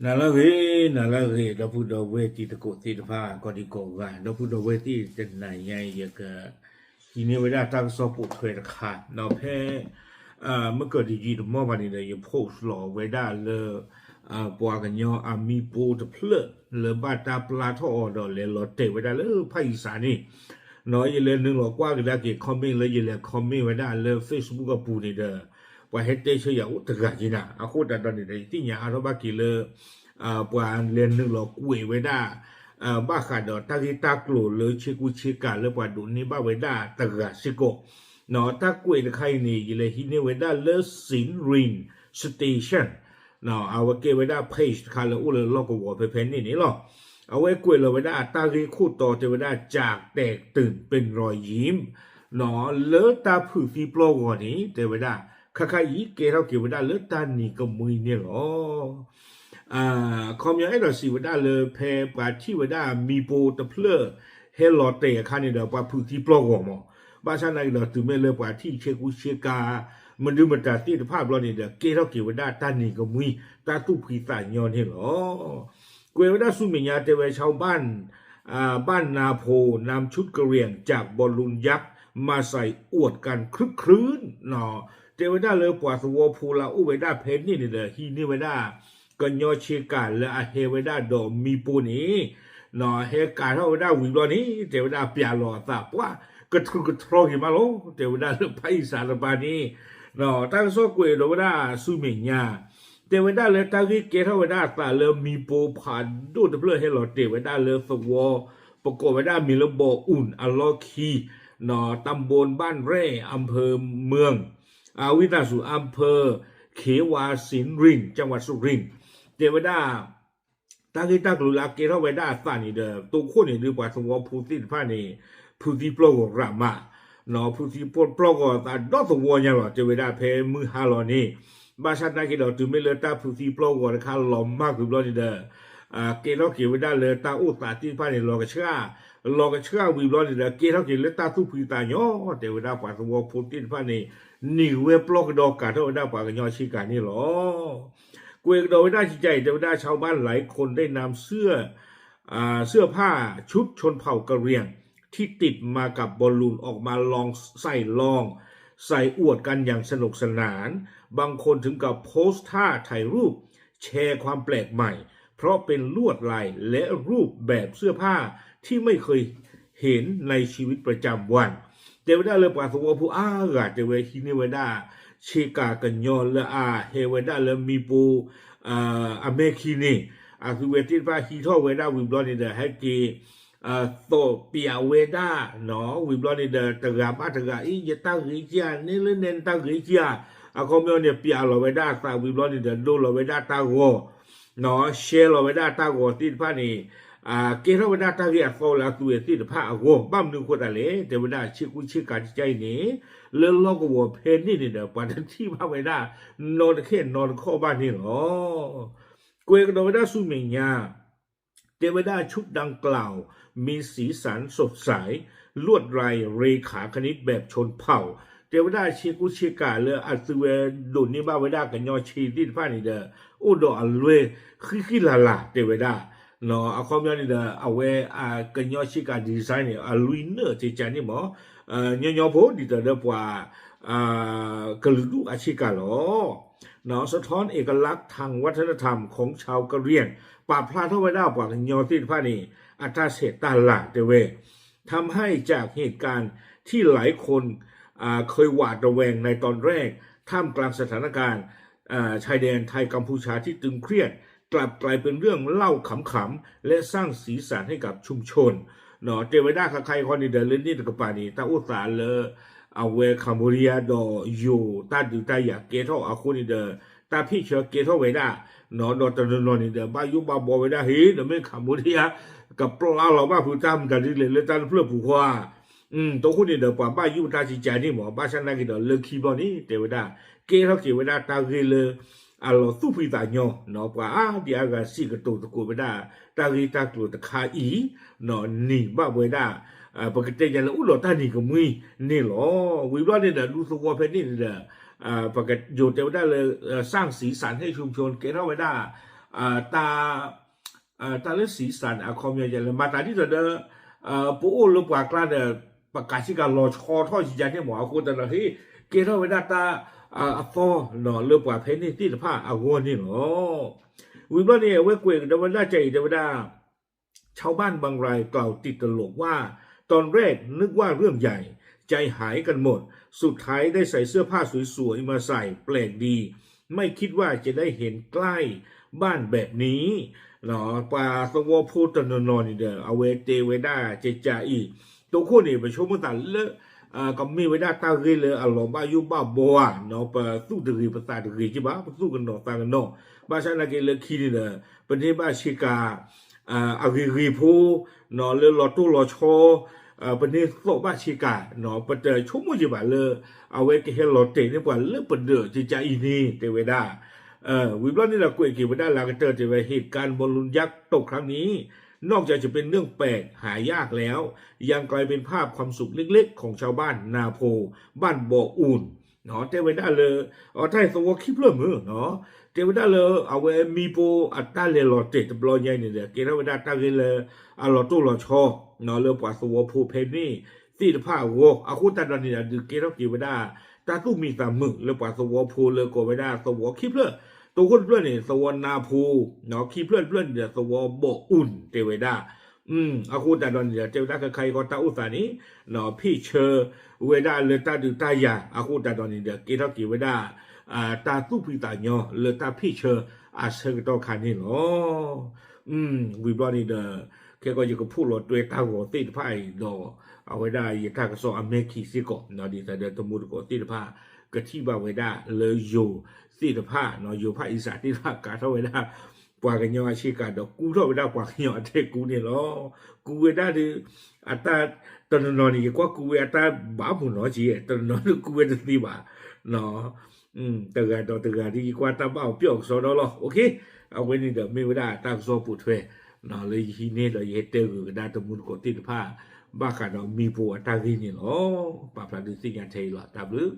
နၤလၢအဂ့ၤ, နၤလၢအဂ့ၤ, ဒီပုၢ်ဒီဝဲၢ်တံၤသကိးသ့ၣ်တဖၣ် ကိးဒံကိးဂၤ, ဒီပုၢ်ဒီဝဲၢ်သ့ၣ်တနၤညါအံၤ ယကဟံးန့ၢ်ဝဲဒၣ်တၢ်ကစီၣ်ပိာ်ထွဲတခါ, ဒီးဖဲ မုၢ်ကီၢ်တယံာ်တမီၢ်ဘၣ်န့ၣ်ဒီး ယ post လီၤဝဲဒၣ်လၢ ပှၤကညီအမံၤပိတဖျၢၣ် လၢဘၣ်တၢ်ပျၢ်ထီၣ်အီၤဒီးလဲၤလီၤတဲာ်ဝဲဒၣ်လၢဖၣ်အံၤစးန့ၣ်, ယလဲၤနုာ်လီၤကွၢ်ကဒါက့ၤ comment လၢယလဲၤ comment ဝဲဒၣ်လၢ Facebook အပူၤန့ၣ်ဒီး ပှၤဟဲတဲဆၢယၤအိၣ်တဂၤက့ၤနၤ, အဃိသတးဒီးန့ၣ်ဒီး ယသ့ၣ်ညါအါထီၣ်ဘၣ်က့ၤလၢ ပှၤလဲၤနုာ်လီၤကွဲးဝဲဒၣ် ဘၣ်ဃးဒီးတၢ်ဂ့ၢ်တၢ်ကျိၤလၢဆ့ကူဆ့ကၤလၢပှၤဒိးန့ၢ်ဘၣ်ဝဲဒၣ်တဂၤစ့ၢ်ကီး, တၢ်ကွဲးတခါအံၤန့ၣ် ယလဲၤဟံးန့ၢ်ဝဲဒၣ်လၢ Sin Rin Station အဝဲကဲဝဲဒၣ် page တခါလၢအိၣ်လၢလီၢ်ကဝီၤဖဲဖဲန့ၣ်န့ၣ်လီၤ. အဝဲကွဲးလီၤဝဲဒၣ်အတၢ်ဂ့ၢ်ခိၣ်တီတဲဝဲဒၣ် จากแตกตื่นเป็นรอยยิ้ม လၢတၢ်ဖုးသံပျီၢ်ဂီၤန့ၣ် တဲဝဲဒၣ် ခါခါအံၤကဲထီၣ်က့ၤဝဲဒၣ်လၢတၢ်နံၤကမှံန့ၣ်လီၤ. အခီပညီအဲၣ်ဒိးစံးဝဲဒၣ်လၢဖဲပှၤထံၣ်ဝဲဒၣ်မံၤပိတဖျၢၣ် ဟဲလီၤတဲာ်အခါန့ၣ်ဒီး ပှၤဖုးသံပျီၢ်ဂီၤမး, ဘၣ်ဆၣ်သနာ်က့ဒီး တုၤမ့ၢ်လၢပှၤထံၣ်ဆ့ကူဆ့ကၤ မဒုမတၤသ့ၣ်တဖၣ်ဘျီန့ၣ်ဒီး ကဲထီၣ်က့ၤဝဲဒၣ်တၢ်နံၤကမှံ တၢ်သူၣ်ဖှံသးညီန့ၣ်လီၤ. ကွဲးဝဲဒၣ်ဆူမဲာ်ညါတဲဝဲ ชาวบ้าน บ้านนาโพนำชุดกะเหรี่ยงจากบอลลูนยักษ์มาใส่อวดกันครึกครื้น တဲဝဲဒၣ်လၢပှၤသဝီဖိလၢအိၣ်ဝဲဒၣ်ဖဲန့ၣ်န့ၣ်ဒီး ဟံးန့ၢ်ဝဲဒၣ် ကညီဆ့ကၤလၢအဟဲဝဲဒၣ်ဒီးမံၤပိန့ၣ် ဟဲကၤထီၣ်ဝဲဒၣ်ဝံၤဘျီန့ၣ် တဲဝဲဒၣ်ပျးလီၤအသးပှၢ် ကထုးကထြီက့ၤမးလီၤ တဲဝဲဒၣ်လၢဖၣ်အံၤစးတပၤန့ၣ် တၢ်ကစီၣ်ကွဲးဒီးဝဲဒၣ်ဆူမဲာ်ညါ တဲဝဲဒၣ်လၢတၢ်ဂ့ၢ်ကဲထီၣ်ဝဲဒၣ်အသးလၢမံၤပိဖးဒိၣ်တဖျၢၣ်ဟဲလီၤတဲာ်ဝဲဒၣ်လၢသဝီ ပကိးဝဲဒၣ်မ့ၢ်လၢဘီၣ်အုၣ်အလီၢ်ခံ ตำบลบ้านแร่ อำเภอเมือง ဝံသးစူၤ อำเภอเขวาสินริน จังหวัดสุรินทร์ တဲဝဲဒၣ် တၢ်ဂ့ၢ်တၢ်ကျိၤလၢအကဲထီၣ်ဝဲဒၣ်အသးန့ၣ်ဒီး တိခိၣ်န့ၣ်ဒုးပှၤသဝီဖိသ့ၣ်တဖၣ်န့ၣ် ဖုးသံပျီၢ်ဂီၤရးမး, ဖုးသံပျီၢ်ပျီၢ်ဂီၤအသးဒီသဝီညါလီၤ တဲဝဲဒၣ်ဖဲမုၢ်ဟါလီၤန့ၣ်, ဘၣ်ဆၣ်သနာ်က့ဒီး တုၤမ့ၢ်လၢတၢ်ဖုးသံပျီၢ်ဂီၤတခါလီၤမၢ်ကွံာ်ဘျီန့ၣ်ဒီး ကဲထီၣ်က့ၤဝဲဒၣ်လၢတၢ်အိၣ်သးသ့ၣ်တဖၣ်န့ၣ် လီၤကဆှၣ်, လီၤကဆှၣ်ဝံၤဘျီန့ၣ်ဒီး ကဲထီၣ်က့ၤလၢတၢ်သူၣ်ဖှံသးညီ, တဲဝဲဒၣ်ပှၤသဝီဖိသ့ၣ်တဖၣ်န့ၣ် နံၤဝဲပျီကဒီးကၤထီၣ်ဝဲဒၣ်ပှၤကညီဆ့ကၤန့ၣ်လီၤ. ကွဲးကဒီးဝဲဒၣ်ကကါအံၤ တဲဝဲဒၣ် ชาวบ้านหลายคนได้นำเสื้อ อ่า เสื้อผ้าชุดชนเผ่ากะเหรี่ยงที่ติดมากับบอลลูนออกมาลองใส่ลองใส่อวดกันอย่างสนุกสนาน บางคนถึงกับโพสต์ท่าถ่ายรูปแชร์ความแปลกใหม่ เพราะเป็นลวดลายและรูปแบบเสื้อผ้าที่ไม่เคยเห็นในชีวิตประจำวัน တဲဝဲဒၣ်လၢပှၤသဝီဖိအါဂၤ တဲဝဲဟံးန့ၢ်ဝဲဒၣ် ဆ့ကၤကညီလၢအဟဲဝဲဒၣ်လၢမံၤပိ အမဲာ်ခံန့ၣ် အသုဝဲသ့ၣ်တဖၣ်ဟံးထီၣ်ဝဲဒၣ်ဝံၤဘျီန့ၣ်ဒီး ဟဲက့ၤ သိးပျးဝဲဒၣ် ဝံၤဘျီန့ၣ်ဒီး တဂၤဘၣ်တဂၤ အံၤ ယတၢ်ဂ့ၤကၢ် နဲလၢနဲနတၢ်ဂ့ၤကၢ် အခီပညီန့ၣ် ပျးလီၤဝဲဒၣ်အသးဝံၤဘျီန့ၣ်ဒီး ဒိလီၤဝဲဒၣ်တၢ်ဂီၤ ရှဲလီၤဝဲဒၣ်တၢ်ဂီၤသ့ၣ်တဖၣ်န့ၣ် ကဲထီၣ်ဝဲဒၣ်တၢ်ဂ့ၤအသီလၢအသုဝဲသ့ၣ်တဖၣ်အဂီၢ် ဘၣ်မနုၤအဃိသတးလဲၣ် တဲဝဲဒၣ်ဆ့ကူဆ့ကၤကကါအံၤန့ၣ် လၢလီၢ်ကဝီၤဖဲန့ၣ်န့ၣ်ဒီး ပှၤတထံၣ်ဘၣ်ဝဲဒၣ် နီတခဲနီတခီဘၣ်န့ၣ်လီၤ. ကွဲးကဒီးဝဲဒၣ်ဆူမဲာ်ညါ တဲဝဲဒၣ် ชุดดังกล่าว มีสีสันสดใส ลวดลายเรขาคณิตแบบชนเผ่า တဲဝဲဒၣ်ဆ့ကူဆ့ကၤလၢအသုဝဲဒိးန့ၢ်ဘၣ်ဝဲဒၣ်ကညီဆ့သ့ၣ်တဖၣ်န့ၣ်ဒီး အိၣ်ဒီးအလွဲၢ်ဃံဃံလၤလၤ တဲဝဲဒၣ် အခီပညီန့ၣ်ဒီး အဝဲကညီဆ့ကၤ design န့ၣ် အလွံၢ်နၢၣ်ကကါန့ၣ်မး ညီညီဖိဒ်သိးဒီးပှၤ ကလုာ်ဒူၣ်အဆ့ကၤလီၤ สะท้อนเอกลักษณ์ทางวัฒนธรรมของชาวกะเหรี่ยง ပာ်ဖျါထီၣ်ဝဲဒၣ်ပှၤကညီသ့ၣ်တဖၣ်န့ၣ် အတၢ်ဆဲးတၢ်လၤတဲဝဲ ทำให้จากเหตุการณ์ที่หลายคนอ่าเคยหวาดระแวงในตอนแรก ท่ามกลางสถานการณ์อ่าชายแดนไทยกัมพูชาที่ตึงเครียด กลับกลายเป็นเรื่องเล่าขำๆ และสร้างสีสันให้กับชุมชน တဲဝဲဒၣ်ခါခါအံၤခီန့ၣ်ဒီး လၢန့ၣ်တကပၤန့ၣ် တၢ်အိၣ်သးလၢ အဝဲ Cambodia ဒီးယိၤ တၢ်ဒုးတၢ်ယၤကဲထီၣ်အဃိန့ၣ်ဒီး တၢ်ဖ့ၣ်ဆၢကဲထီၣ်ဝဲဒၣ် ဒီးတနီၤနီၤန့ၣ်ဒီး ဘၣ်ယိၣ်ဘၣ်ဘှီဝဲဒၣ် ဟ့ ဒီးမ့ၢ် Cambodia ကပျၢ်လီၤဘၣ်ဖုးတၢ်မတၤဒ်လဲၣ်လၢတၢ်တဖျၢၣ်ပူၤဃီဧါ အဃိန့ၣ်ဒီး ပှၤဘၣ်ယိၣ်တၢ်ကကါန့ၣ်မး ဘၣ်ဆၣ်သနာ်က့ဒီး လၢခံဘျီန့ၣ် တဲဝဲဒၣ် ကဲထီၣ်က့ၤဝဲဒၣ်တၢ်ဂ့ၢ်လၢ အလီၤသူၣ်ဖှံသးညီ ပှၤအါဒံအါဂၤစံးကတိၤသကိးဝဲဒၣ် တၢ်ဂ့ၢ်တၢ်ကျိၤတခါအံၤ နံၤဘၣ်ဝဲဒၣ် ပကတဲယၤလၢအိၣ်ဒီးတၢ်နံၤကမှံန့ၣ်လီၤ. ဝံၤဘျီန့ၣ်ဒီး ဒူသဝီဖဲန့ၣ်န့ၣ်ဒီး ပကယိၤတဲဝဲဒၣ်လၢ စၣ်စံးစၣ်ဟဲၣ်ဆိဆိ ကဲထီၣ်ဝဲဒၣ် တၢ် တၢ်လၢ စံးစၢ် န့ၣ် အခီပညီဒ်လဲၣ် မၤသးဒ်သိးဒီး ပအိၣ်လၢပှၤကျါဒီး ပကးဆ့ကၤလီၤဆီထီၣ်ယယၤန့ၣ်မး အဃိသတးဒီး ဟ့ၣ် ကဲထီၣ်ဝဲဒၣ်တၢ်အသီလၢပှၤဖဲန့ၣ်သ့ၣ်တဖၣ်အဂီၢ်န့ၣ်လီၤ. ဝံၤဘျီန့ၣ် အဝဲကွဲးကဒီးဝဲဒၣ် ကၠဲအံၤ တဲဝဲဒၣ် ชาวบ้านบางรายกล่าวติดตลกว่า ตอนแรกนึกว่าเรื่องใหญ่ ใจหายกันหมด สุดท้ายได้ใส่เสื้อผ้าสวยๆมาใส่ แปลกดี ไม่คิดว่าจะได้เห็นใกล้บ้านแบบนี้ ပှၤသဝီဖိတနီၤနီၤန့ၣ်ဒီး အဝဲတဲဝဲဒၣ် ကကးအံၤ တိခိၣ်န့ၣ် ပဆိကမိၣ်သးလၢ ကမ့ၢ်ဝဲဒၣ်တၢ်ဂ့ၢ်လၢအလီၤဘၣ်ယိၣ်ဘၣ်ဘီဧါ, ပသူၣ်တဂ့ၤပသးတဂ့ၤက့ဘၣ်, ပသူၣ်ကနီၤသးကနီၤ, ဘၣ်ဆၣ်သနာ်က့လၢခံန့ၣ်ဒီး ပန့ၢ်ဘၣ်ဆ့ကၤ အဂ့ၤဂ့ၤဖိ လၢလီၤတိၢ်လီၤဆီ, ပန့ၢ်သီၣ်ဘၣ်ဆ့ကၤ, ပတဆိကမိၣ်က့ဘၣ်လၢ အဝဲကဟဲလီၤတဲာ်န့ၢ်ပှၤလၢပဒၢးကကးအံၤန့ၣ် တဲဝဲဒၣ်. ဝံၤဘျီန့ၣ်ဒီးကွဲးက့ၤဝဲဒၣ်လၢကတၢၢ်တဲဝဲ เหตุการณ์บอลลูนยักษ์ตกครั้งนี้ นอกจากจะเป็นเรื่องแปลกหายากแล้ว ยังกลายเป็นภาพความสุขเล็กๆของชาวบ้านนาโพ บ้านบ่ออุ่น တဲဝဲဒၣ်လၢ အတၢ်သဝီခံဖျၢၣ်မုၢ် တဲဝဲဒၣ်လၢ အဝဲမံဖိအတၢ်လဲၤလီၤတဲာ်တဘျီညါအံၤန့ၣ်ဒီး ကဲထီၣ်ဝဲဒၣ်တၢ်ဂ့ၢ်လၢ အလီၤတိၢ်လီၤဆီ လၢပှၤသဝီဖိဖဲန့ၣ်သ့ၣ်တဖၣ်အဂီၢ် အဃိသတးဒီးန့ၣ်ဒီး ဒုးကဲထီၣ်က့ၤဝဲဒၣ် တၢ်သူၣ်မံသးမုာ်လၢပှၤသဝီဖိလၢကိးဝဲဒၣ်သဝီခံဖျၢၣ်, တိခိၣ်တဖျၢၣ်န့ၣ် သဝီနါဖိ, ခံဖျၢၣ်တဖျၢၣ်န့ၣ်ဒီး သဝီဘီၣ်အူၣ်တဲဝဲဒၣ်. အဃိသတးဒီးန့ၣ်ဒီး တဲဝဲဒၣ်ခဲခါအံၤဃီတၢ်အိၣ်သးန့ၣ် ဖ့ၣ်ဆၢဝဲဒၣ်လၢတၢ်ဒုးတၢ်ယၤ အဃိသတးဒီးန့ၣ်ဒီး ကဲထီၣ်က့ၤဝဲဒၣ် တၢ်သူၣ်ဖှံသးညီလၢတၢ်ဖ့ၣ်ဆၢအဆၢကတီၢ်ခါန့ၣ်လီၤ. ဝံၤဘျီန့ၣ်ဒီး ခဲကီၢ်ယကဖှိၣ်လီၤတွဲတၢ်ဂီၤသ့ၣ်တဖၣ်အံၤဒီး အဝဲဒၣ်ယတၢ်ကစီၣ်အမဲာ်ခံစ့ၢ်ကီး ဒ်သိးဒီးတမူတကိးသ့ၣ်တဖၣ် ကထံၣ်ဘၣ်ဝဲဒၣ်လၢယိၤသ့ၣ်တဖၣ် ယိၤဖးအံသးသ့ၣ်တဖၣ်ကးထီၣ်ဝဲဒၣ် ပှၤကညီအဆ့ကၤဒီးကူထီၣ်ဝဲဒၣ်ပှၤကညီအထဲကူန့ၣ်လီၤ. ကူဝဲဒၣ်ဒီး အတၢ်တနီၤနီၤန့ၣ် ယကွၢ်ကူဝဲအတၢ်ဘၣ်မုာ်နီၤက့ တနီၤနီၤဒီးကူဝဲတသ့ဘၣ် တဂၤဒီးတဂၤဒ်ယကွၢ်တၢ်ဘၣ်အီၤပျီၣ်ကစီဒီလီၤ. အဝဲန့ၣ်ဒီးမ့ၢ်ဝဲဒၣ်တၢ်ကစီၣ်ပိာ်ထွဲ လၢယဟံးန့ၢ်ဒီးယဟဲတဲဂုာ်ကဒါတမူတကိးသ့ၣ်တဖၣ် ဘၣ်ဃးဒီးမံဖိအတၢ်ဂ့ၢ်န့ၣ်လီၤ. ပာ်ဖျါဒုးသ့ၣ်ညါထဲအံၤလီၤ. တၢ်ဘျုး